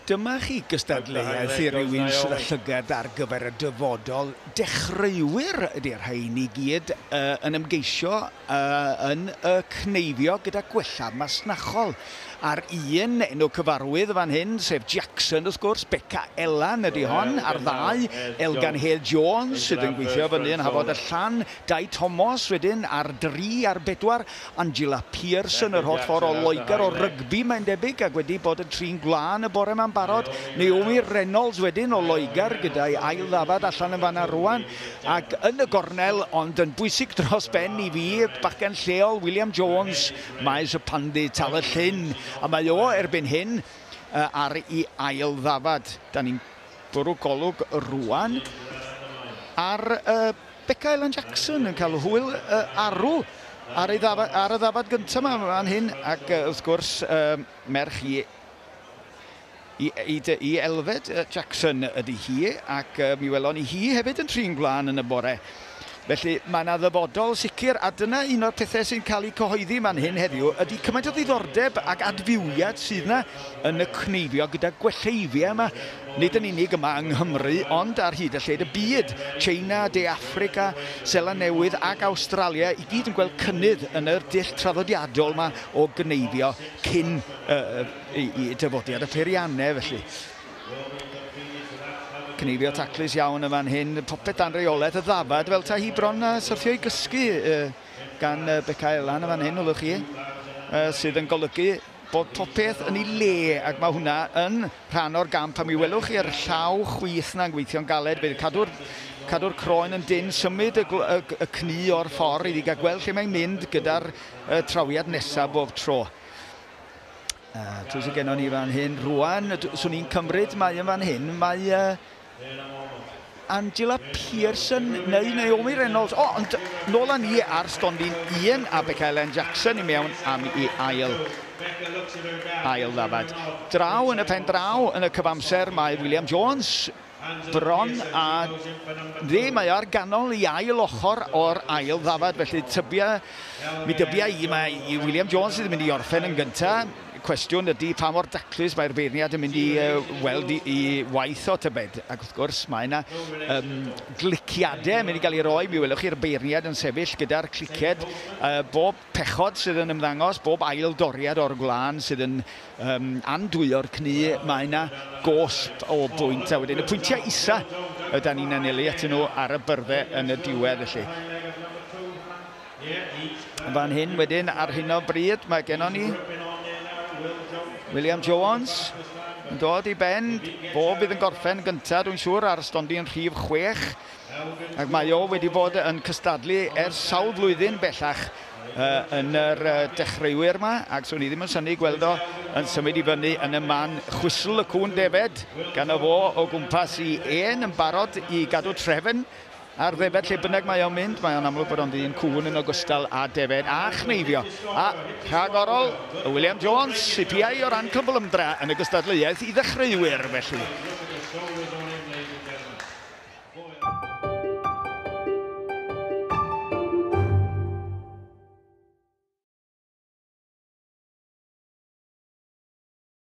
Dyma chi gystadleuaeth i rywun sydd â llygad ar gyfer y dyfodol. Dechreuwyr ydy'r rhain i gyd yn ymgeisio yn y cneifio gyda gwella masnachol. Ar un enw cyfarwydd fan hyn, sef Jackson wrth gwrs, Beca Elan ydy hon. Ar ddau, Elgan Hale Jones sydd yn gweithio fyny yn Hafod y Llan. Dai Thomas wedyn ar 3, ar 4, Angela Pearson yr holl ffordd o Loegr o rygbi mae'n debyg ac wedi bod yn trin gwlân y bore ma'n barod. Naomi Reynolds wedyn o Loegr gyda'i ail ddafad allan yn fanna rwan. Ac yn y gornel, ond yn bwysig dros ben i fi, bachgen lleol William Jones, Maes y Pandy, Tal y Llyn. A mae o erbyn hyn ar ei ail ddafad. Da ni'n bwrw golwg rwan ar Beca Ellen Jackson yn cael hwyl arw ar, ei ddafad, ar y ddafad gyntaf yma fan hyn. Ac wrth gwrs, merch i Elfed Jackson ydy hi, ac mi welon ni hi hefyd yn trin gwlân yn y bore. Felly mae yna ddyfodol sicr, a dyna un o'r pethau sy'n cael ei cyhoeddi man hyn heddiw, ydy cymaint o ddiddordeb ac adfywiad sydd yna yn y cneifio gyda gwelleifiau yma. Nid yn unig yma yng Nghymru, ond ar hyd y lled y byd. China, De Affrica, Seland Newydd ac Awstralia i gyd yn gweld cynnydd yn yr dull traddodiadol yma o gneifio cyn i dyfodiad y peiriannau felly. Cneifio taclus iawn yn fan hyn, popeth dan reolaeth y ddafad, fel ta hi bron a syrthio i gysgu gan Beca Elan yn fan hyn, wylwch chi, sydd yn golygu bod popeth yn ei le, ac mae hwnna yn rhan o'r gamp, a mi welwch chi'r llaw chwith na'n gweithio'n galed, bydd cadw'r croen yn dyn, symud y cnu o'r ffordd iddi gael gweld lle mae'n mynd gyda'r trawiad nesaf bob tro. Pwy sydd gennon ni fan hyn rwan? Swn i'n cymryd mae yn fan hyn, mae Angela Pearson neu Naomi Reynolds. O, ond nôl â ni ar stondin 1 a Beca Ellen Jackson i mewn am i ail ddafad. Draw yn y pen draw yn y cyfamser mae William Jones bron a ddi, mae ar ganol i ail ochr o'r ail ddafad, felly mi dybia i mae i William Jones sydd yn mynd i orffen yn gyntaf. Cwestiwn ydy pa mor daclus mae'r beirniad yn mynd i weld i waith o tybed. Ac wrth gwrs mae yna gliciadau yn mynd i gael ei roi. Mi welwch chi'r beirniad yn sefyll gyda'r cliced. Bob pechod sydd yn ymddangos, bob ail doriad o'r gwlân sydd yn andwyo'r cnu, mae yna gosb o bwynt. A wedyn y pwyntiau isa ydan ni'n anelu atyn nhw ar y byrddau yn y diwedd felly. Fan hyn wedyn ar hyn o bryd mae gennon ni William Jones yn dod i ben. Fo fydd yn gorffen gyntaf, dwi'n siŵr, ar stondin rhif 6. Ac mae o wedi bod yn cystadlu ers sawl flwyddyn bellach yn yr dechreuwyr yma, ac swn i ddim yn synnu gweld o yn symud i fyny yn y man chwisl y cŵn defed gan o fo o gwmpas i un yn barod i gadw trefn ar ddefed lle bynnag mae o'n mynd. Mae o'n amlwg bod o'n ddyn cŵn yn ogystal â defed a chneifio. A rhagorol William Jones, CPI o ran cyflymdra yn y gystadleuaeth i ddechreuwyr felly.